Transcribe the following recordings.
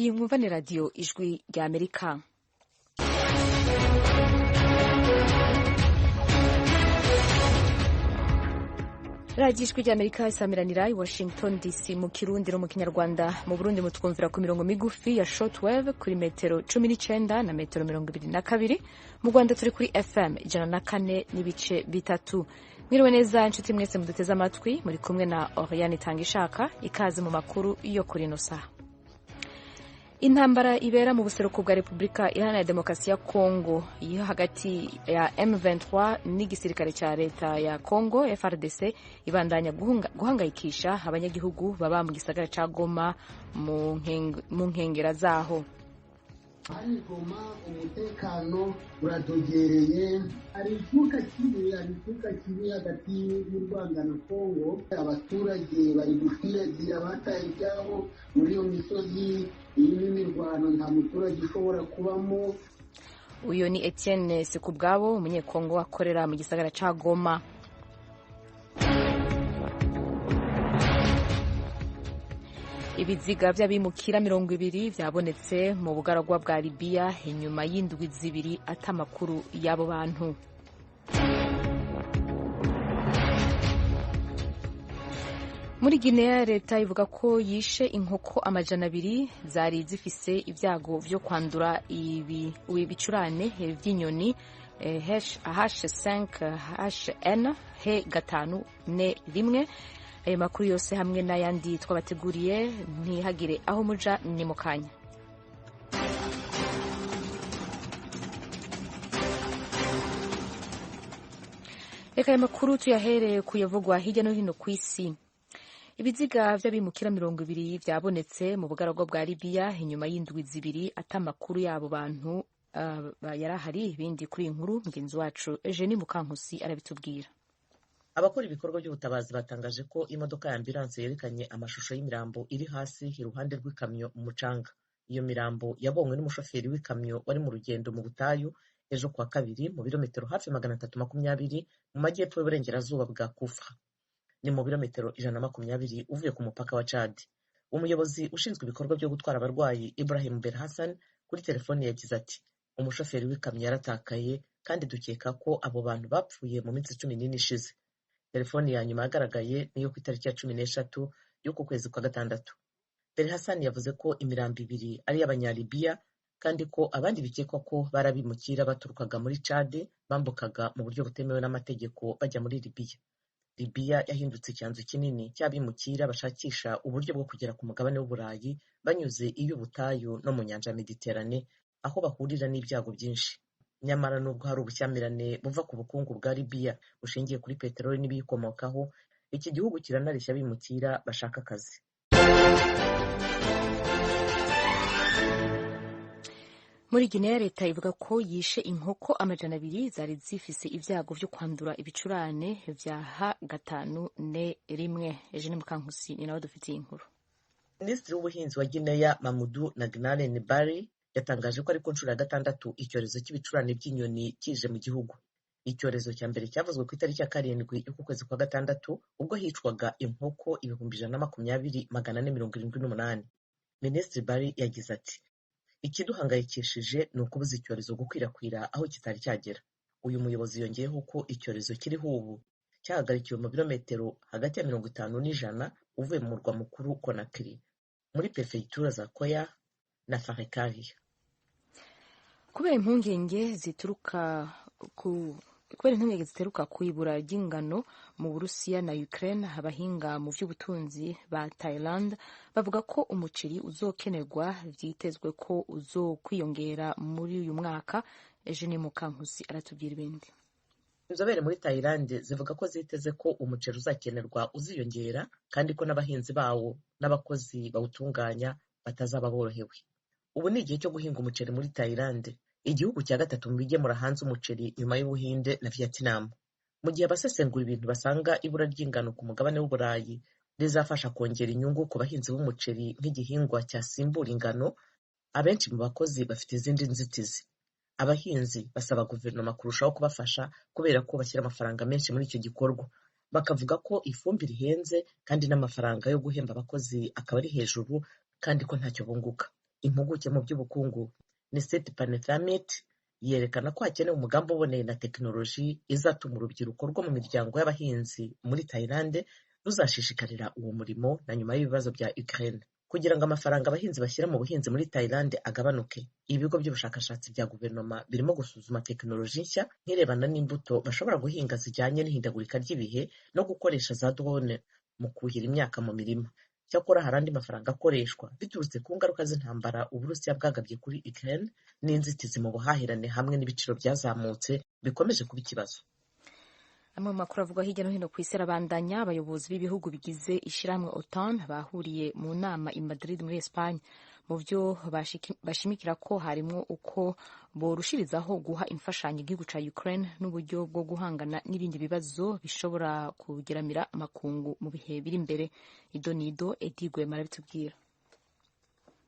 Iyi mwumva ni radiyo Ijwi rya Amerika. Radiyo Ijwi rya Amerika isamiranira i Washington DC mu Kirundi no mu Kinyarwanda. Mu Burundi mutwumvira ku mirongo migufi ya shortwave kuri metero 19 na metero 22. Mu Rwanda turi kuri FM 104.3. Mwiriwe neza inshuti mwese muduteze amatwi, muri kumwe na Oriane Itangishaka. Ikaze mu makuru yo kuri ino saha. Intambara ibera mu buseruko bwa Repubulika Iharanira Demokarasi ya Kongo iyo hagati ya M23 n'igisirikare cya leta ya Kongo FARDC ibandanya guhangayikisha abanyagihugu baba mu gisagara ca Goma mu nkengera zaho. Hari Goma umutekano uradogereye, hari icyuka kibi, hari icyuka kibi hagati y'u Rwanda na Kongo. Abaturage bari gukwiragira bataye ibyabo muri iyo misozi irimo imirwano, nta muturage ushobora kubamo. Uyu ni Etienne Sikubwabo, umunyekongo akorera mu gisagara ca Goma. Ibiziga vy'abimukira 20 vyabonetse mu bugaragwa bwa Libiya inyuma y'indwi zibiri atamakuru y'abo bantu. Muri Guinea leta ivuga ko yishe inkoko 200 zari zifise ibyago vyo kwandura ibicurane vy'inyoni H5 H 5 N 1. Ayo makuru yose hamwe n'ayandi twabateguriye, ntihagire aho muja, ni mu kanya. Reka ayo makuru tuyahereye kuyavugwa hirya no hino ku isi. Ibiziga vy'abimukira 20 vyabonetse mu bugaragwa bwa Libiya inyuma y'indwi zibiri atamakuru y'abo bantu yarahari. Ibindi kuri iyi nkuru mugenzi wacu Eugenie Mukankusi arabitubwira. Abakora ibikorwa by'ubutabazi batangaje ko imodoka ya ambulanse yerekanye amashusho y'imirambo iri hasi iruhande rw'ikamyo mu mucanga. Iyo mirambo yabonywe n'umushoferi w'ikamyo wari mu rugendo mu butayu ejo kuwa kabiri mu birometero hafi 320 mu majyepfo y'uburengerazuba bwa Kufra. Ni mu birometero 120 uvuye ku mupaka wa Chad. Umuyobozi ushinzwe ibikorwa byo gutwara abarwayi Ibrahim Berhassan kuri telefoni yagize ati: "Umushoferi w'ikamyo yaratakaye kandi dukeka ko abo bantu bapfuye mu minsi 14 ishize." Telefoni ya nyuma yagaragaye niyo ku itariki ya 13 y'uku kwezi kwa gatandatu. Berhassan yavuze ko imirambo ibiri ari iy'Abanyalibiya kandi ko abandi bikekwa ko bari abimukira baturukaga muri Chad bambukaga mu buryo butemewe n'amategeko bajya muri Libiya. Libiya yahindutse icyanzu kinini cy'abimukira bashakisha uburyo bwo kugera ku mugabane w'Uburayi banyuze iy'ubutayu no mu nyanja ya Mediterane, aho bahurira n'ibyago byinshi. Nyamara nubwo hari ubushyamirane buva ku bukungu bwa Libiya bushingiye kuri peteroli n'ibiyikomokaho, iki gihugu kiranareshya abimukira bashaka akazi. Muri Guinea leta ivuga ko yishe inkoko 200 zari zifise ibyago vyo kwandura ibicurane vya H5 N 1. Eugene Mukankusi ni nawe dufitiye inkuru. Minisitiri w'ubuhinzi wa Guinea Mamadou Nagnare Bari yatangaje ko ari ku nshuro ya gatandatu icyorezo cy'ibicurane by'inyoni kije mu gihugu. Icyorezo cya mbere cyavuzwe ku itariki ya 7 y'uku kwezi kwa gatandatu ubwo hicwaga inkoko 120,478. Minisitiri Bari yagize ati: "Ikiduhangayikishije ni ukubuza icyorezo gukwirakwira aho kitari cyagera." Uyu muyobozi yongeyeho ko icyorezo kiriho ubu cyahagarikiwe mu birometero hagati ya 50 n'ijana uvuye mu murwa mukuru Conakry, muri perefegitura za Koya na Farekaria. Kubera impungenge zituruka ku ibura ry'ingano mu Burusiya na Ukraine, abahinga mu by'ubutunzi ba Thailand bavuga ko umuceri uzokenerwa vyitezwe ko uzokwiyongera muri uyu mwaka. Eugene Mukankusi aratubwira ibindi. Inzobere muri Thailand zivuga ko ziteze ko umuceri uzakenerwa uziyongera kandi ko n'abahinzi bawo n'abakozi bawutunganya batazaba borohewe. Ubu ni igihe cyo guhinga umuceri muri Thailand, igihugu cya gatatu mu bigemura hanze umuceri nyuma y'Ubuhinde na Vietnam. Mu gihe abasesengura ibintu basanga ibura ry'ingano ku mugabane w'Uburayi rizafasha kongera inyungu ku bahinzi b'umuceri nk'igihingwa cyasimbura ingano, abenshi mu bakozi bafite izindi nzitizi. Abahinzi basaba guverinoma kurushaho kubafasha kubera ko bashyira amafaranga menshi muri icyo gikorwa. Bakavuga ko ifumbire ihenze kandi n'amafaranga yo guhemba abakozi akaba ari hejuru kandi ko ntacyo bunguka. Impuguke mu by'ubukungu Nisit Panethamit yerekana ko hakenewe umugambi uboneye na tekinoloji izatuma urubyiruko rwo mu miryango y'abahinzi muri Tayilande ruzashishikarira uwo murimo na nyuma y'ibibazo bya Ukraine. Kugira ngo amafaranga abahinzi bashyira mu buhinzi muri Tayilande agabanuke, ibigo by'ubushakashatsi bya guverinoma birimo gusuzuma tekinoloji nshya nk'irebana n'imbuto bashobora guhinga zijyanye n'ihindagurika ry'ibihe no gukoresha za drone mu kuhira imyaka mu mirima. Cyakora hari andi mafaranga akoreshwa biturutse ku ngaruka z'intambara Uburusiya bwagabye kuri Ukraine n'inzitizi mu buhahirane hamwe n'ibiciro byazamutse bikomeje kuba ikibazo. Amwe mu makuru avugwa hirya no hino ku isi arabandanya. Abayobozi b'ibihugu bigize ishyirahamwe OTAN bahuriye mu nama i Madrid muri Espagne. Mu byo bashimikira ko harimo uko borushirizaho guha imfashanyo igihugu ca Ukraine n'uburyo bwo guhangana n'ibindi bibazo bishobora kugeramira amakungu mu bihe biri imbere. Idonido Edi Gwema arabitubwira.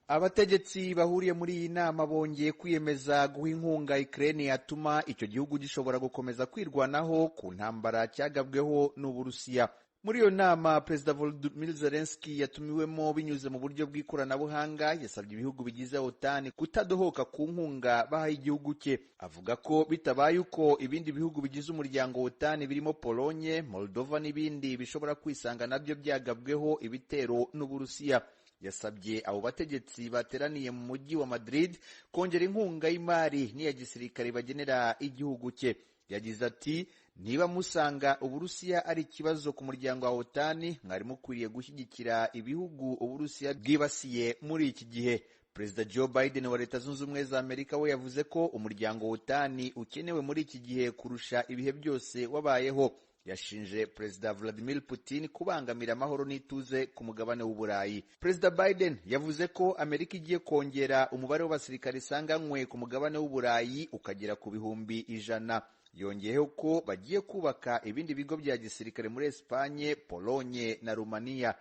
Abategetsi bahuriye muri iyi nama bongeye kwiyemeza guha inkunga Ukraine yatuma icyo gihugu gishobora gukomeza kwirwanaho ku ntambara cyagabweho n'Uburusiya. Muri iyo nama Perezida Volodymyr Zelensky yatumiwemo binyuze mu buryo bw'ikoranabuhanga, yasabye ibihugu bigize OTAN kutadohoka ku nkunga baha igihugu cye. Avuga ko bitabaye uko ibindi bihugu bigize umuryango OTAN birimo Polonye, Moldova n'ibindi bishobora kwisanga nabyo byagabweho ibitero n'Uburusiya. Yasabye abo bategetsi bateraniye mu mujyi wa Madrid kongera inkunga y'imari n'iya gisirikare bagenera igihugu cye. Yagize ati: "Niba musanga Uburusiya ari ikibazo ku muryango wa OTAN, mwari mukwiriye gushyigikira ibihugu Uburusiya bwibasiye muri iki gihe." Perezida Joe Biden wa Leta Zunze Ubumwe za Amerika we yavuze ko umuryango wa OTAN ukenewe muri iki gihe kurusha ibihe byose wabayeho. Yashinje Perezida Vladimir Putin kubangamira amahoro n'ituze ku mugabane w'Uburayi. Perezida Biden yavuze ko Amerika igiye kongera umubare w'abasirikare isanganywe ku mugabane w'Uburayi ukagera ku 100,000. Yongeyeho ko bagiye kubaka ibindi bigo bya gisirikare muri Espagne, Polonye na Rumaniya.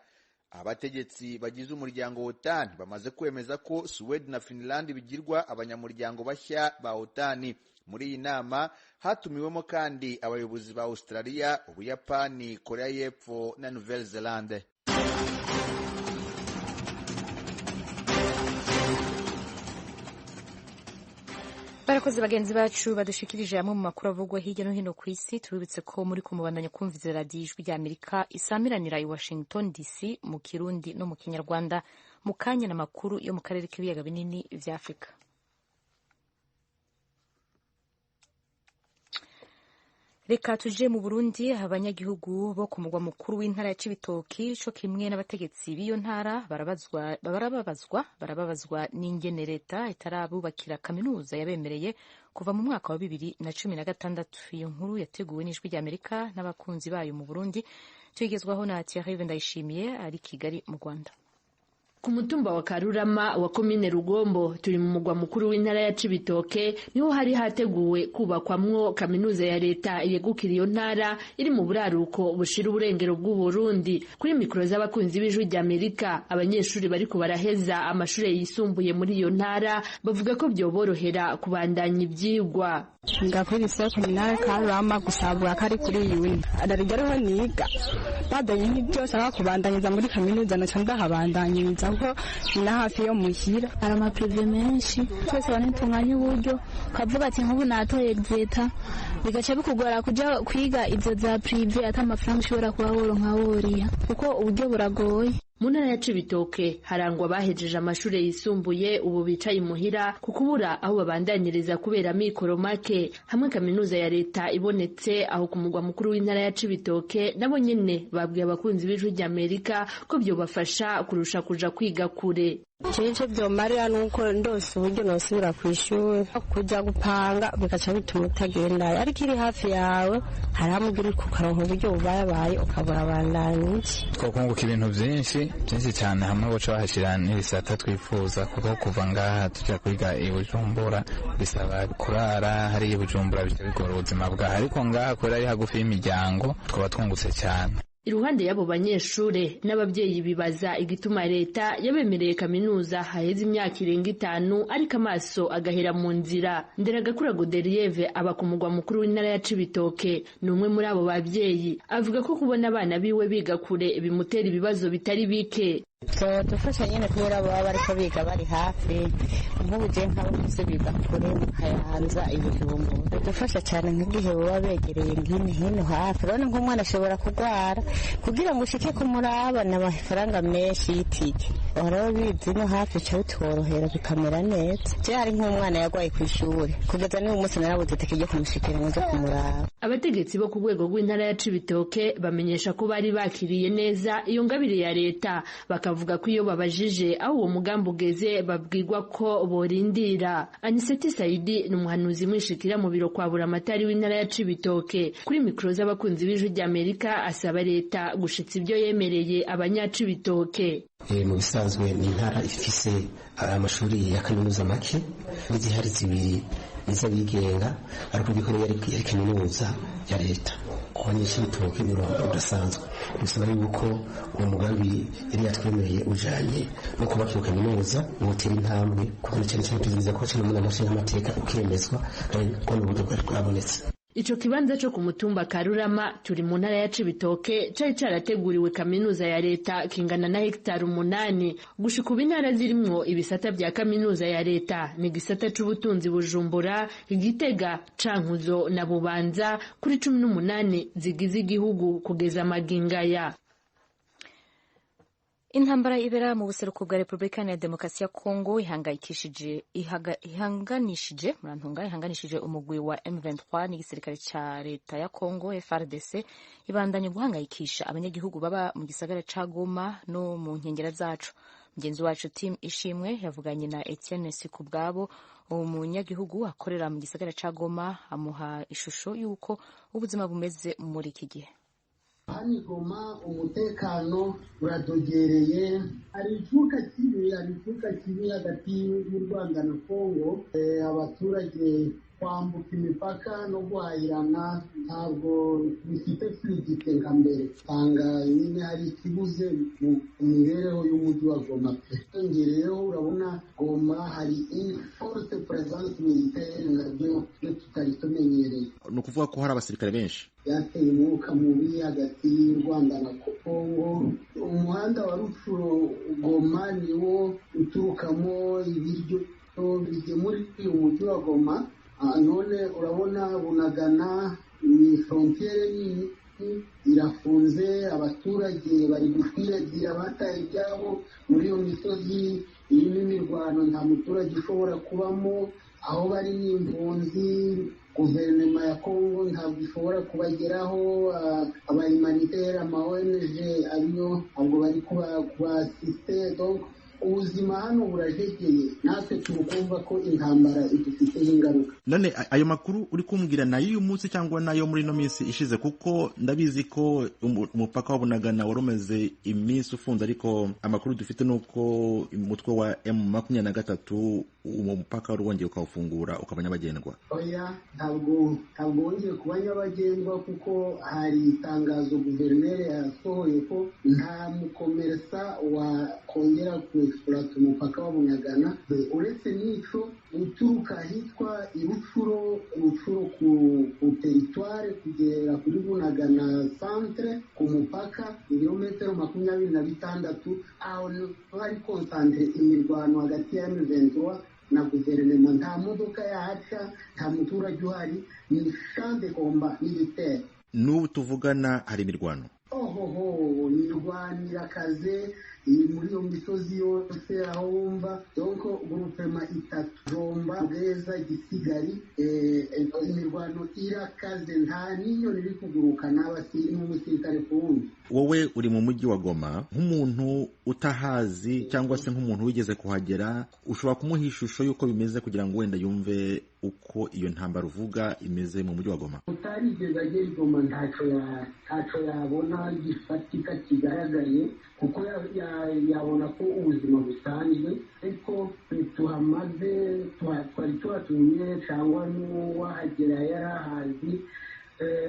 Abategetsi bagize umuryango OTAN bamaze kwemeza ko Sweden na Finland bigirwa abanyamuryango bashya ba OTAN. Muri iyi nama hatumiwemo kandi abayobozi ba Australia, Ubuyapani, Korea y'Epfo na Nouvelle-Zelande. Barakoze bagenzi bacu badushikirije amwe mu makuru avugwa hirya no hino ku isi. Tubibutse ko muri kumubandanya kumviza radiyo Ijwi rya Amerika isamiranira i Washington DC mu Kirundi no mu Kinyarwanda. Mu kanya n'amakuru yo mu karere k'ibiyaga binini vya Afurika. Reka tuje mu Burundi. Abanyagihugu bo ku mugwa mukuru w'intara ya Cibitoki co kimwe n'abategetsi b'iyo ntara barababazwa n'ingene leta itarabubakira kaminuza yabemereye kuva mu mwaka wa 2016. Iyo nkuru yateguwe n'Ijwi rya Amerika n'abakunzi bayo mu Burundi, tuyigezwaho na Thierry Ndayishimiye ari Kigali mu Rwanda. Ku mutumba wa Karurama wa komine Rugombo turi mu mugwa mukuru w'intara ya Cibitoke, niho hari hateguwe kubakwamwo kaminuza ya leta yegukira iyo ntara iri mu buraruko bushira uburengero bw'u Burundi. Kuri mikoro z'abakunzi b'Ijwi rya Amerika, abanyeshuri bariko baraheza amashuri yisumbuye muri iyo ntara bavuga ko byoborohera kubandanya ivyigwa. Ngakuri lycée communale Karurama gusabura kari kuri yuni ararigariho niga badanye nk'ibyo nshaka kubandanyiriza muri kaminuza naca ndahabandanyiriza kuko ni na hafi yo muhira. Hari amaprive menshi twese banitunganya uburyo ukavuga ati nk'ubu natoye zeta, bigaca bikugora kuja kwiga izo za prive ata amafaranga ushobora kuba woronka woriha kuko uburyo buragoye. Mu ntara ya Cibitoke harangwa abahejeje amashuri yisumbuye ubu bicaye imuhira ku kubura aho babandanyiriza kubera amikoro make. Hamwe kaminuza ya leta ibonetse aho ku mugwa mukuru w'intara ya Cibitoke, nabo nyene babwiye abakunzi b'Ijwi rya Amerika ko byobafasha kurusha kuja kwiga kure. Icyo byomarira ni uko ndose uburyo nosubira ku ishuri, kujya gupanga bigaca bituma utagendayo, ariko iri hafi yawe hari hamwe uri kukaronka uburyo bubayabaye ukabura bandanyije. Twakunguka ibintu byinshi byinshi cyane, hamwe baca bahashyira n'ibisata twifuza, kuko kuva ngaha tujya kwiga i Bujumbura bisaba kurara hariya i Bujumbura, bica bigora ubuzima bwaha, ariko ngaha kubera ari hagufi y'imiryango twaba twungutse cyane. Iruhande y'abo banyeshure n'ababyeyi bibaza igituma leta yabemereye kaminuza haheze imyaka irenga 5 ariko amaso agahera mu nzira. Nderagakura Godelieve aba ku mugwa mukuru w'intara ya Cibitoke, ni umwe muri abo babyeyi, avuga ko kubona abana biwe biga kure bimutera ibibazo bitari bike. Dufasha nyine kubera baba bariko biga bari hafi, nk'ubu je nk'abakuze biga kure mu Kayanza, Ibijumbura. Bidufasha cyane nk'igihe baba begereye nk'ino hino hafi. Urabona nk'umwana ashobora kurwara, kugira ngo ushike kumuraba ni amafaranga menshi y'itike. Bahora bize ino hafi, bica bitworohera bikamera neza. Je hari nk'umwana yarwaye kw'ishure, kugeza n'uyu munsi narabuze itike ryo kumushikira ngo nze kumuraba. Abategetsi bo ku rwego rw'intara ya Cibitoke bamenyesha ko bari bakiriye neza iyo ngabire ya leta, bakavuga ko iyo babajije aho uwo mugambi ugeze babwirwa ko borindira. Aniseti Saidi ni umuhanuzi mwishikira mu biro kwa Buramatari w'intara ya Cibitoke. Kuri mikoro z'abakunzi b'Ijwi ry'Amerika asaba leta gushitsa ibyo yemereye abanyacibitoke. Mu bisanzwe ni intara ifise amashuri ya kaminuza make, n'izihari zibiri n'iz'abigenga, ariko by'ukuri yari kaminuza ya leta. Ku banyacibitoke ni uruhando rudasanzwe, bisaba yuko uwo mugambi yari yatwemereye ujanye no kubaka iyo kaminuza wotera intambwe, kuko cyane cyane tuziza ko cyo mu nama nshingamateka ukemezwa, kandi n'uburyo bwari bwabonetse. Ico kibanza co ku mutumba Karurama turi mu ntara ya Cibitoke cari carateguriwe kaminuza ya leta kingana na hegitari 8. Gushika ubu intara zirimwo ibisata vya kaminuza ya leta ni igisata c'ubutunzi Bujumbura, Igitega, Cankuzo na Bubanza kuri 18 zigize igihugu kugeza magingaya. Intambara ibera mu buseruko bwa Repubulika ya Demokarasi ya Kongo ihanganishije murantunga ihanganishije umugwi wa M23 n'igisirikare ca leta ya Kongo FARDC, ibandanye guhangayikisha abanyagihugu baba mu gisagara ca Goma no mu nkengera zaco. Mugenzi wacu Tim Ishimwe yavuganye na Etienne Sikubwabo, umunyagihugu akorera mu gisagara ca Goma, amuha ishusho y'uko ubuzima bumeze muri iki gihe. Hano i Goma umutekano uradogereye, hari icyuka kibi, hari icyuka kibi hagati y'u Rwanda na Kongo. Abaturage kwambuka imipaka no guhahirana ntabwo bifite fluidite nka mbere, usanga nyine hari ikibuze mu mibereho y'umujyi wa Goma pe. Ngereyeho urabona Goma hari forte presence militaire, nabyo tutari tumenyereye. Ni ukuvuga ko hari abasirikare benshi. Byateye umwuka mubi hagati y'u Rwanda na Kongo. Umuhanda wa Rutshuro Goma niwo uturukamo ibiryo bigemuriye umujyi wa Goma. None urabona Bunagana ni frontiere nini irafunze, abaturage bari gukwiragira bataye ibyabo muri iyo misozi irimo imirwano, nta muturage ushobora kubamo, aho bari ni impunzi. Guverinoma ya Kongo ntabwo ishobora kubageraho, aba humanitaire, ama ONG ariyo ntabwo bari kubasiste. Donc ubuzima hano burajegeye, natwe turi kumva ko intambara idufiteho ingaruka. None ayo makuru uri kumbwira nayo uyu munsi cyangwa nayo muri ino minsi ishize? Kuko ndabizi ko umupaka wa Bunagana wari umaze iminsi ufunze, ariko amakuru dufite ni uko umutwe wa M23 uwo mupaka wari wongeye ukawufungura ukaba nyabagendwa. Oya, ntabwo wongeye kuba nyabagendwa, kuko hari itangazo guverineri yasohoye ko nta mukomersa wakongera kuexploita umupaka wa Bunagana. Uretse n'ico, uturuka ahitwa Irucuro, Rucuro ku teritware kugera kuri Bunagana centre ku mupaka ibirometero 26, aho hari konsantre imirwano hagati ya M23 na guverinoma. Nta modoka yahaca, nta muturage uhari, ni champ de combat militaire. N'ubu tuvugana hari imirwano. Ohoho, imirwano irakaze muri iyo misozi yose aho wumva. Donc groupement itatu, Jomba, Bweza, Gisigari, imirwano irakaze, nta n'inyoni iri kuguruka n'umusirikare ku wundi. Wowe uri mu mujyi wa Goma, nk'umuntu utahazi cyangwa se nk'umuntu wigeze kuhagera, ushobora kumuha ishusho y'uko bimeze kugira ngo wenda yumve uko iyo ntambara uvuga imeze mu mujyi wa Goma? Utarigeze agera i Goma ntacyo yabona gifatika kigaragaye, kuko yabona ko ubuzima busanzwe, ariko tuhamaze twari tuhatuye cyangwa n'uwahagera yarahazi,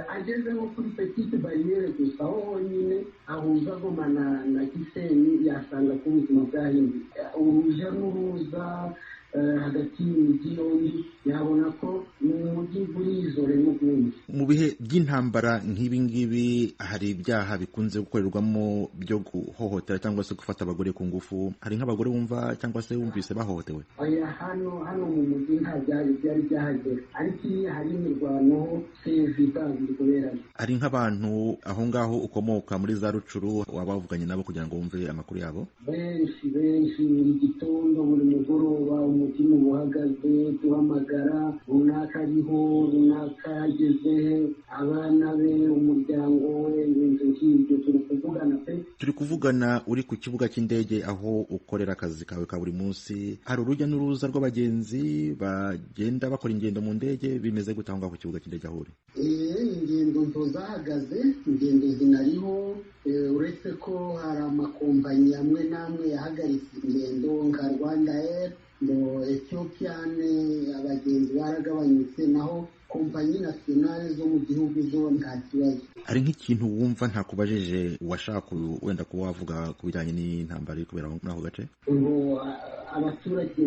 ageze nko kuri petite bariyeri gusa aho honyine ahuza Goma na Gisenyi, yasanga ko ubuzima bwahindutse, urujya n'uruza. Hagati y'imijyi yombi yabona ko ni umujyi urizore n'ubundi. Mu bihe by'intambara nk'ibi ngibi hari ibyaha bikunze gukorerwamo byo guhohotera cyangwa se gufata abagore ku ngufu. Hari nk'abagore wumva cyangwa se wumvise bahohotewe? Oya, hano mu mujyi nta byari byahagera, ariko iyo hari imirwano ho sevida biri kuberayo. Hari nk'abantu aho ngaho ukomoka muri za Rucuru waba wavuganye nabo kugira ngo wumve amakuru yabo? Benshi benshi, buri gitondo, buri mugoroba umutima uba uhagaze, duhamagara runaka ariho, runaka ageze he, abana be, umuryango we, ibintu nk'ibyo turi kuvugana pe. Turi kuvugana uri ku kibuga cy'indege aho ukorera akazi kawe ka buri munsi. Hari urujya n'uruza rw'abagenzi bagenda bakora ingendo mu ndege? Bimeze gute aho ngaho ku kibuga cy'indege aho uri? Ingendo nto zahagaze, ingendo zinariho, uretse ko hari amakompanyi amwe n'amwe yahagaritse ingendo nka Rwanda Air ngo Ethiopian, abagenzi baragabanyutse, naho kompanyi nationale zo mu gihugu zo nta kibazo. Hari nk'ikintu wumva ntakubajije washaka wenda kuba wavuga ku bijyanye n'intambara iri kubera muri ako gace? Ngo abaturage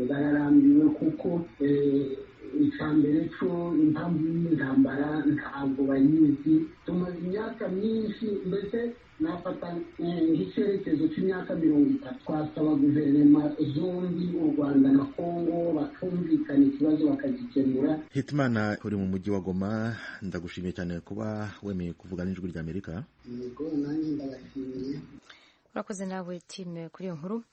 bararambiwe kuko icya mbere cyo impamvu y'intambara ntabwo bayizi. Tumaze imyaka myinshi, mbese nafata nk'icyerekezo cy'imyaka 30. Twasaba guverinoma zombi, u Rwanda na Kongo, bakumvikana ikibazo bakagikemura. Hitimana, uri mu mujyi wa Goma, ndagushimiye cyane kuba wemeye kuvuga n'Ijwi ry'Amerika. Yego, nanjye ndabashimiye. Urakoze nawe time kuri iyo nkuru.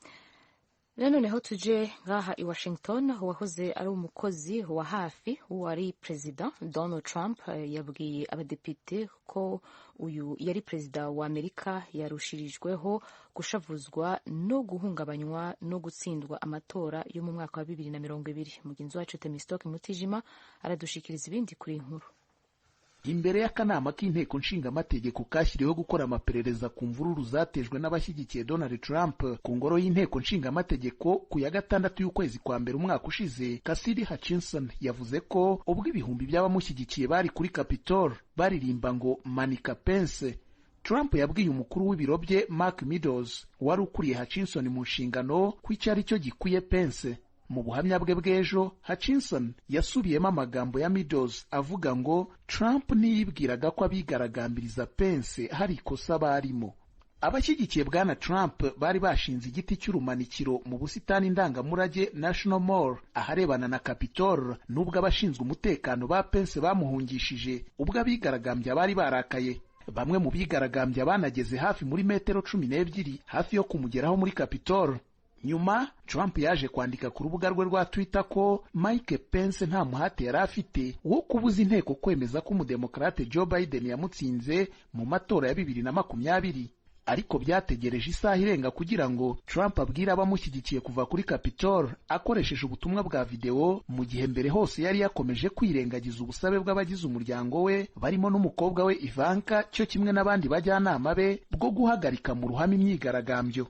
Noneho tuje ngaha i Washington. Uwahoze ari umukozi wa hafi wari perezida Donald Trump yabwiye abadepite ko uyu yari perezida wa Amerika yarushirijweho gushavuzwa no guhungabanywa no gutsindwa amatora yo mu mwaka wa 2020. Mugenzi wacu Temistoke Mutijima aradushikiriza ibindi kuri iyi nkuru. Imbere y'akanama k'inteko nshingamategeko kashyiriweho gukora amaperereza ku mvururu zatejwe n'abashyigikiye Donald Trump ku ngoro y'inteko nshingamategeko ku ya 6 y'ukwezi kwa mbere umwaka ushize, Cassidy Hutchinson yavuze ko ubwo ibihumbi by'abamushyigikiye bari kuri Capitol baririmba ngo manika Pence, Trump yabwiye umukuru w'ibiro bye Mark Meadows wari ukuriye Hutchinson mu nshingano ko icyo ari cyo gikwiye Pence. Mu buhamya bwe bw'ejo, Hutchinson yasubiyemo amagambo ya Meadows avuga ngo Trump ntiyibwiraga ko abigaragambiriza Pence hari ikosa barimo. Abashyigikiye bwana Trump bari bashinze igiti cy'urumanikiro mu busitani ndangamurage National Mall aharebana na Capitol, nubwo abashinzwe umutekano ba Pence bamuhungishije ubwo abigaragambya bari barakaye. Bamwe mu bigaragambya banageze hafi muri metero 12 hafi yo kumugeraho muri Capitol. Nyuma Trump yaje kwandika ku rubuga rwe rwa Twitter ko Mike Pence nta muhate yari afite wo kubuza inteko kwemeza ko umudemokarate Joe Biden yamutsinze mu matora ya 2020, ariko byategereje isaha irenga kugira ngo Trump abwire abamushyigikiye kuva kuri Capitol akoresheje ubutumwa bwa videwo, mu gihe mbere hose yari yakomeje kwirengagiza ubusabe bw'abagize umuryango we barimo n'umukobwa we Ivanka cyo kimwe n'abandi bajyanama be bwo guhagarika mu ruhame imyigaragambyo.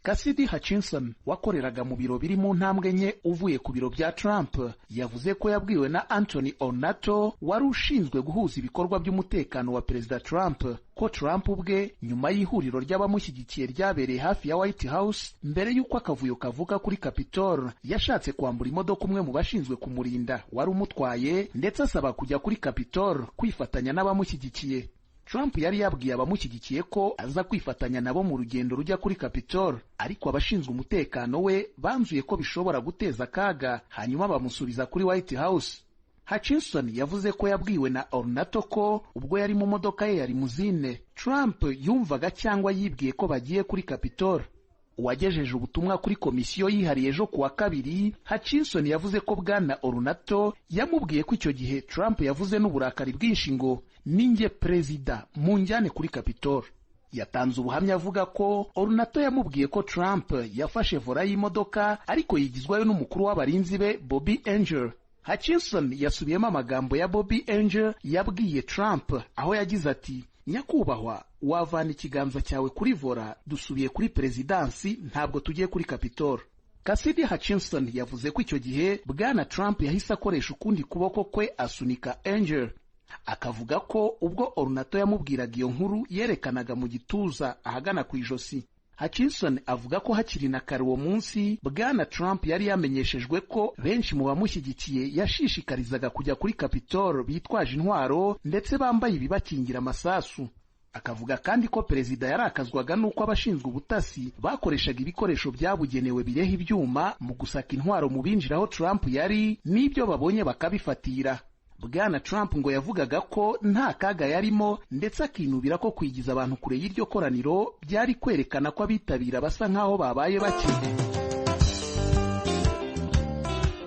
Cassidy Hutchinson wakoreraga mu biro biri mu ntambwe 4 uvuye ku biro bya Trump yavuze ko yabwiwe na Anthony Ornato wari ushinzwe guhuza ibikorwa by'umutekano wa Perezida Trump ko Trump ubwe nyuma y'ihuriro ry'abamushyigikiye ryabereye hafi ya White House mbere y'uko akavuyo kavuka kuri Capitol yashatse kwambura imodoka umwe mu bashinzwe kumurinda wari umutwaye, ndetse asaba kujya kuri Capitol kwifatanya n'abamushyigikiye. Trump yari yabwiye abamushyigikiye ko aza kwifatanya nabo mu rugendo rujya kuri Capitol, ariko abashinzwe umutekano we banzuye ko bishobora guteza akaga, hanyuma bamusubiza kuri White House. Hutchinson yavuze ko yabwiwe na Ornato ko ubwo yari mu modoka ye ya limousine, Trump yumvaga cyangwa yibwiye ko bagiye kuri Capitol. Uwagejeje ubutumwa kuri komisiyo yihariye ejo kuwa kabiri, Hutchinson yavuze ko bwana Ornato yamubwiye ko icyo gihe Trump yavuze n'uburakari bwinshi ngo ninjye perezida munjyane kuri Capitol. Yatanze ubuhamya avuga ko Ornato yamubwiye ko Trump yafashe vola y'imodoka ariko yigizwayo n'umukuru w'abarinzi be Bobby Angel. Hutchinson yasubiyemo amagambo ya Bobby Angel yabwiye Trump aho yagize ati nyakubahwa, wavana ikiganza cyawe kuri vola, dusubiye kuri perezidansi, ntabwo tugiye kuri Capitol. Cassidy Hutchinson yavuze ko icyo gihe bwana Trump yahise akoresha ukundi kuboko kwe asunika Angel, akavuga ko ubwo Ornato yamubwiraga iyo nkuru yerekanaga mu gituza ahagana ku ijosi. Hutchinson avuga ko hakiri na kare uwo munsi Bwana Trump yari yamenyeshejwe ko benshi mu bamushyigikiye yashishikarizaga kujya kuri Capitol bitwaje intwaro ndetse bambaye ibibakingira amasasu. Akavuga kandi ko perezida yarakazwaga n'uko abashinzwe ubutasi bakoreshaga ibikoresho byabugenewe bireha ibyuma mu gusaka intwaro mu binjira aho Trump yari, n'ibyo babonye bakabifatira. Bwana Trump ngo yavugaga ko nta kaga yarimo, ndetse akinubira ko kwigiza abantu kure y'iryo koraniro byari kwerekana ko abitabira basa nk'aho babaye bake.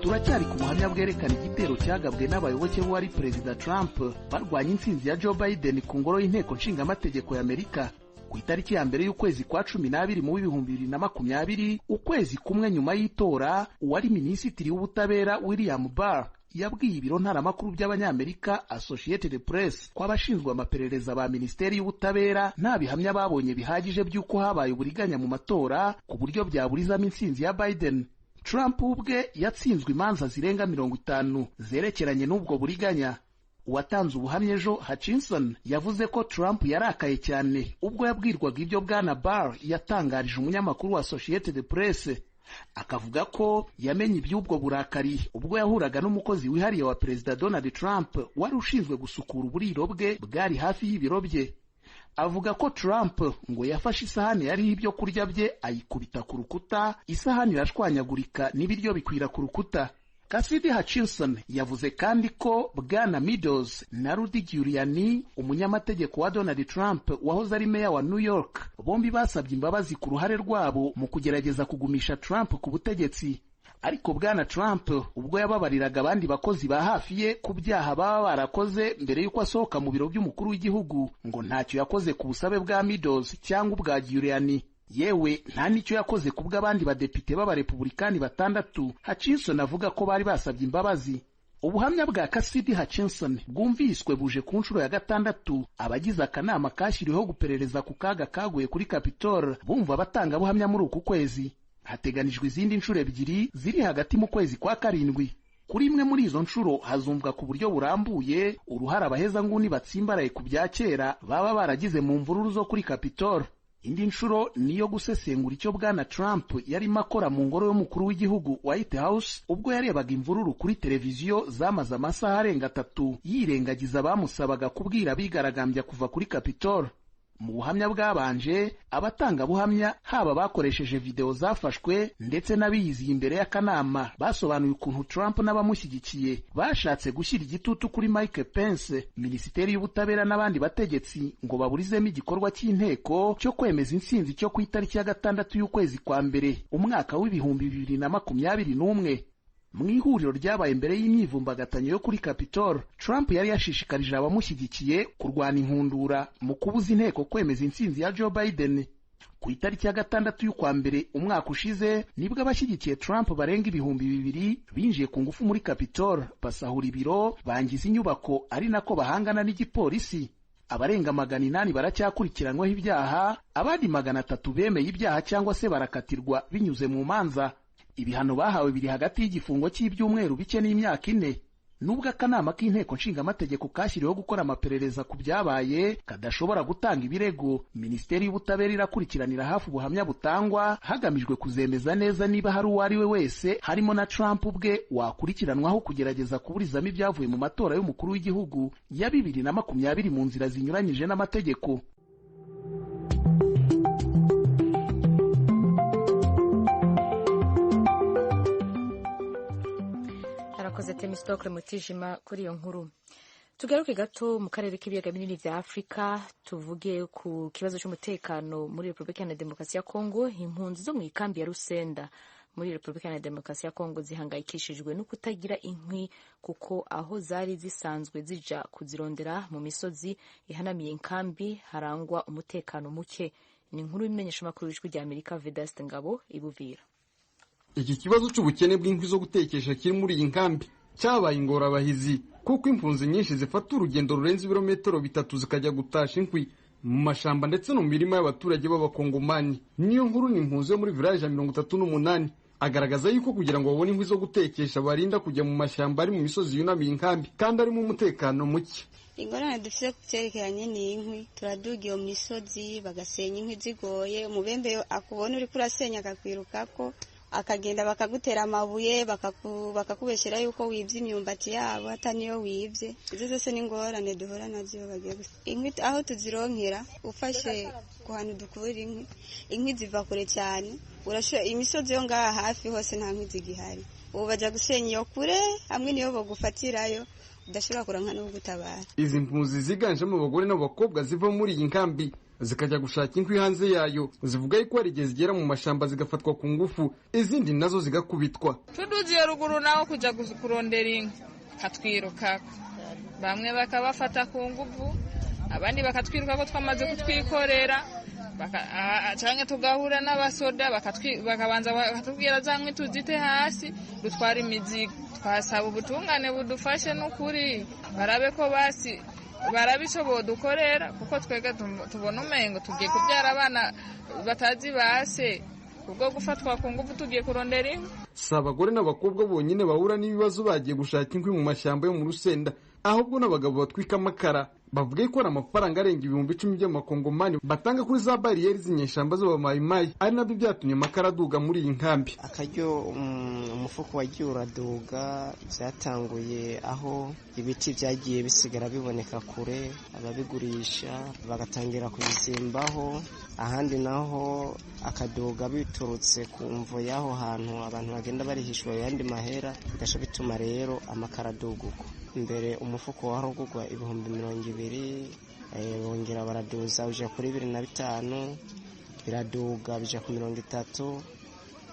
Turacyari ku buhamya bwerekana igitero cyagabwe n'abayoboke b'uwari Perezida Trump barwanya intsinzi ya Joe Biden ku ngoro y'inteko nshingamategeko y'Amerika ku itariki ya 1 y'ukwezi kwa 12 mu 2020, ukwezi kumwe nyuma y'itora. Uwari minisitiri w'ubutabera William Barr yabwiye ibiro ntaramakuru by'Abanyamerika Associated Press ko abashinzwe amaperereza ba Minisiteri y'Ubutabera nta bihamya babonye bihagije by'uko habaye uburiganya mu matora ku buryo byaburizamo intsinzi ya Biden. Trump ubwe yatsinzwe imanza zirenga 50 zerekeranye n'ubwo buriganya. Uwatanze ubuhamya ejo, Hutchinson, yavuze ko Trump yarakaye cyane ubwo yabwirwaga ibyo Bwana Barr yatangarije umunyamakuru wa Associated Press. Akavuga ko yamenye iby'ubwo burakari ubwo yahuraga n'umukozi wihariye wa Perezida Donald Trump wari ushinzwe gusukura uburiro bwe bwari hafi y'ibiro bye. Avuga ko Trump ngo yafashe isahani yariho ibyo kurya bye ayikubita ku rukuta, isahani irashwanyagurika n'ibiryo bikwira ku rukuta. Cassidy Hutchinson yavuze kandi ko Bwana Meadows na Rudy Giuliani, umunyamategeko wa Donald Trump wahoze ari meya wa New York, bombi basabye imbabazi ku ruhare rwabo mu kugerageza kugumisha Trump ku butegetsi. Ariko Bwana Trump ubwo yababariraga abandi bakozi ba hafi ye ku byaha baba barakoze mbere y'uko asohoka mu biro by'umukuru w'igihugu, ngo ntacyo yakoze ku busabe bwa Meadows cyangwa ubwa Giuliani, yewe nta n'icyo yakoze ku bw'abandi badepite b'abarepubulikani 6 Hutchinson avuga ko bari basabye imbabazi. Ubuhamya bwa Cassidy Hutchinson bwumviswe buje ku nshuro ya 6 abagize akanama kashyiriweho guperereza ku kaga kaguye kuri Capitol bumva abatangabuhamya muri uku kwezi. Hateganijwe izindi nshuro 2 ziri hagati mu kwezi kwa 7. Kuri imwe muri izo nshuro hazumvwa ku buryo burambuye uruhare abahezanguni batsimbaraye ku bya kera baba baragize mu mvururu zo kuri Capitol. Indi nshuro niyo gusesengura icyo Bwana Trump yarimo akora mu ngoro y'umukuru w'igihugu White House ubwo yarebaga imvururu kuri televiziyo zamaze amasaha arenga 3, yirengagiza abamusabaga kubwira abigaragambya kuva kuri Capitol. Mu buhamya bwabanje, abatangabuhamya haba bakoresheje video zafashwe ndetse n'abiyiziye imbere y'akanama basobanuye ukuntu Trump n'abamushyigikiye bashatse gushyira igitutu kuri Mike Pence, Minisiteri y'Ubutabera n'abandi bategetsi ngo baburizemo igikorwa cy'inteko cyo kwemeza intsinzi cyo ku itariki ya 6 y'ukwezi kwa 1 umwaka w'2021. Mu ihuriro ryabaye mbere y'imyivumbagatanyo yo kuri Capitol, Trump yari yashishikarije abamushyigikiye kurwana inkundura mu kubuza inteko kwemeza intsinzi ya Joe Biden. Ku itariki ya 6 y'ukwa 1 umwaka ushize nibwo abashyigikiye Trump barenga 2000 binjiye ku ngufu muri Capitol, basahura ibiro, bangiza inyubako, ari nako bahangana n'igipolisi. Abarenga 800 baracyakurikiranweho ibyaha, abandi 300 bemeye ibyaha cyangwa se barakatirwa binyuze mu manza. Ibihano bahawe biri hagati y'igifungo cy'ibyumweru bike n'imyaka 4. Nubwo akanama k'inteko nshingamategeko kashyiriweho gukora amaperereza ku byabaye kadashobora gutanga ibirego, Minisiteri y'Ubutabera irakurikiranira hafi ubuhamya butangwa hagamijwe kuzemeza neza niba hari uwo ari we wese, harimo na Trump ubwe, wakurikiranwaho kugerageza kuburizamo ibyavuye mu matora y'umukuru w'igihugu ya 2020 mu nzira zinyuranyije n'amategeko. Arakoze Temistokle Mutijima kuri iyo nkuru. Tugaruke gato mu karere k'ibiyaga binini vya Afrika, tuvuge ku kibazo cy'umutekano muri Repubulika Iharanira Demokarasi ya Kongo. Impunzi zo mu ikambi ya Rusenda muri Repubulika Iharanira Demokarasi ya Kongo zihangayikishijwe no kutagira inkwi, kuko aho zari zisanzwe zija kuzirondera mu misozi ihanamiye inkambi harangwa umutekano muke. Ni inkuru y'imenyeshamakuru y'Ijwi rya Amerika Vedaste Ngabo ibuvira. Iki kibazo cy'ubukene bw'inkwi zo gutekesha kiri muri iyi nkambi cyabaye ingorabahizi, kuko impunzi nyinshi zifata urugendo rurenze ibirometero 3 zikajya gutasha inkwi mu mashamba ndetse no mu mirima y'abaturage b'abakongomani. Niyo nkuru ni impunzi yo muri village ya 38 agaragaza yuko kugira ngo babone inkwi zo gutekesha barinda kujya mu mashyamba ari mu misozi yunamiye inkambi kandi arimo umutekano muke. Ingorane dufite ku cyerekeranye n'inkwi, turaduga iyo misozi bagasenya inkwi zigoye, umubembe akubona uriko urasenya akakwirukako, akagenda bakagutera amabuye, bakakubeshyera yuko wibye imyumbati yabo ata niyo wibye. Izo zose ni ingorane duhura nazo iyo bagiye inkwi. Aho tuzironkera, ufashe ku hantu dukura inkwi, inkwi ziva kure cyane. Imisozi yo ngaha hafi hose nta nkwi zigihari, ubu bajya gusenya iyo kure, hamwe niyo bagufatirayo udashobora kuronka n'ugutabara. Izi mpunzi ziganjemo abagore n'abakobwa ziva muri iyi nkambi zikajya gushaka inkwi hanze yayo, zivuga yuko hari igihe zigera mu mashyamba zigafatwa ku ngufu, izindi nazo zigakubitwa. Tuduze iyo ruguru naho kujya kurondera inkwi katwirukako, bamwe bakabafata ku ngufu, abandi bakatwiruka ko twamaze kutwikorera, cyangwa tugahura n'abasoda bakabanza bakatubwira za nkwi tuzite hasi dutwara imizigo. Twasaba ubutungane budufashe n'ukuri, barabe ko basi barabe icyo bodukorera, kuko twebwe tubona umengo tugiye kubyara abana batazi base ubwo gufatwa ku ngufu tugiye kurondera inkwi. Si abagore n'abakobwa bonyine bahura n'ibibazo bagiye gushaka inkwi mu mashyamba yo mu Rusenda, ahubwo n'abagabo batwika amakara bavuga ko hari amafaranga arenga 10,000 by'amakongomani batanga kuri za bariyeri z'inyeshyamba z'abamayimayi, ari nabyo byatumye amakara aduga muri iyi nkambi. Akaryo umufuko wagiye uraduga, byatanguye aho ibiti byagiye bisigara biboneka kure, ababigurisha bagatangira kubizimbaho, ahandi naho akaduga biturutse ku mvo y'aho hantu abantu bagenda barihishwa ayandi mahera, bigasha bituma rero amakara aduga uko. Mbere umufuko wari ugurwa 20,000, bongera baraduza uja kuri 25, biraduga bija ku 30,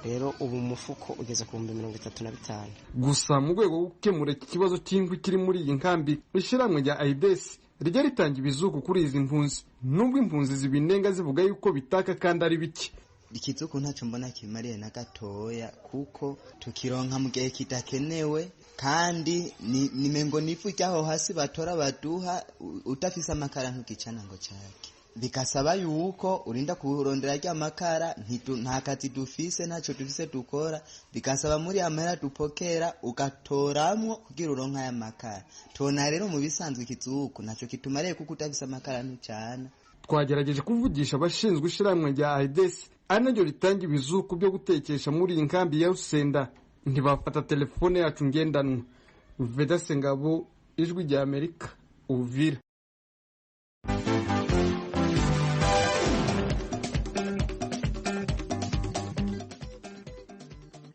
rero ubu umufuko ugeze ku 35,000. Gusa mu rwego rwo gukemura iki kibazo cy'inkwi kiri muri iyi nkambi, ishyirahamwe rya AIDS rijya ritanga ibizuku kuri izi mpunzi, nubwo impunzi zibinenga zivuga yuko bitaka kandi ari bike. Ikizuku ntacyo mbona kimariye na gatoya, kuko tukironka mu gihe kidakenewe, kandi ni mengo nifu ryaho hasi batora baduha, utafise amakara ntukicana ngo cake, bigasaba yuko urinda kurondera rya makara. Nta kazi dufise, ntacyo dufise dukora, bigasaba muri amahera dupokera ugatoramwo kugira uronke aya makara tona. Rero mu bisanzwe ikizuku ntacyo kitumariye, kuko utafise amakara ntucana. Twagerageje kuvugisha abashinzwe ishyirahamwe rya AIDS ari naryo ritanga ibizuku byo gutekesha muri iyi nkambi ya Rusenda, ntibafata telefone yacu ngendanwa. Vedase Ngabo, Ijwi rya Amerika, Uvira.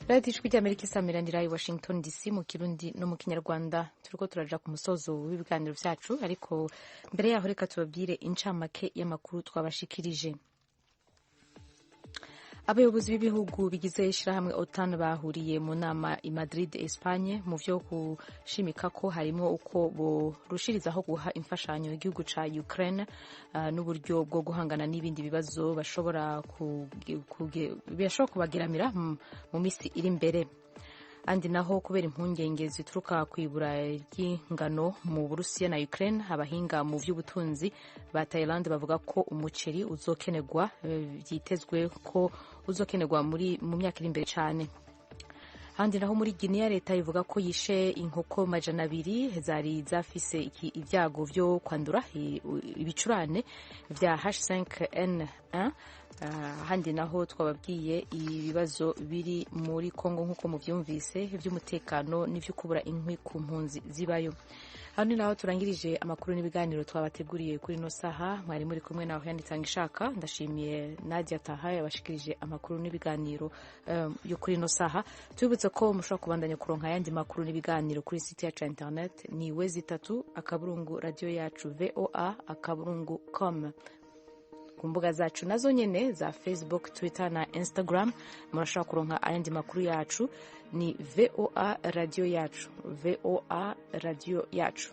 Radiyo Ijwi ry'Amerika isamiranira i Washington DC mu Kirundi no mu Kinyarwanda. Turiko turaja ku musozo w'ibiganiro vyacu, ariko mbere yaho reka tubabwire incamake y'amakuru twabashikirije. Abayobozi b'ibihugu bigize ishyirahamwe OTAN bahuriye mu nama i Madrid, Espagne, mu vyo gushimika ko harimo uko borushirizaho guha imfashanyo igihugu ca Ukraine, n'uburyo bwo guhangana n'ibindi bibazo bashobora kubageramira mu misi iri imbere. Andi naho, kubera impungenge zituruka ku ibura ry'ingano mu Burusiya na Ukraine, abahinga mu by'ubutunzi ba Thailand bavuga ko umuceri uzokenerwa, byitezwe ko uzokenerwa muri mu myaka iri imbere cyane. Handi naho, muri Guinea, leta ivuga ko yishe inkoko 200 zari zafise ibyago byo kwandura ibicurane vya H5N1. Ahandi naho twababwiye ibibazo biri muri Kongo nk'uko muvyumvise, iby'umutekano n'ivyo kubura inkwi ku mpunzi zibayo. Hano naho turangirije amakuru n'ibiganiro twabateguriye kuri ino saha. Mwari muri kumwe nawe yanditanga ishaka. Ndashimiye Nadia Taha yabashikirije amakuru n'ibiganiro yo kuri ino saha. Tubibutse ko mushobora kubandanya kuronka ayandi makuru n'ibiganiro kuri site yacu ya internet, ni w3.radioyacu voa.com. Ku mbuga zacu nazo nyene za Facebook, Twitter na Instagram murashobora kuronka ayandi makuru yacu, ni VOA Radio Yacu, VOA Radio Yacu.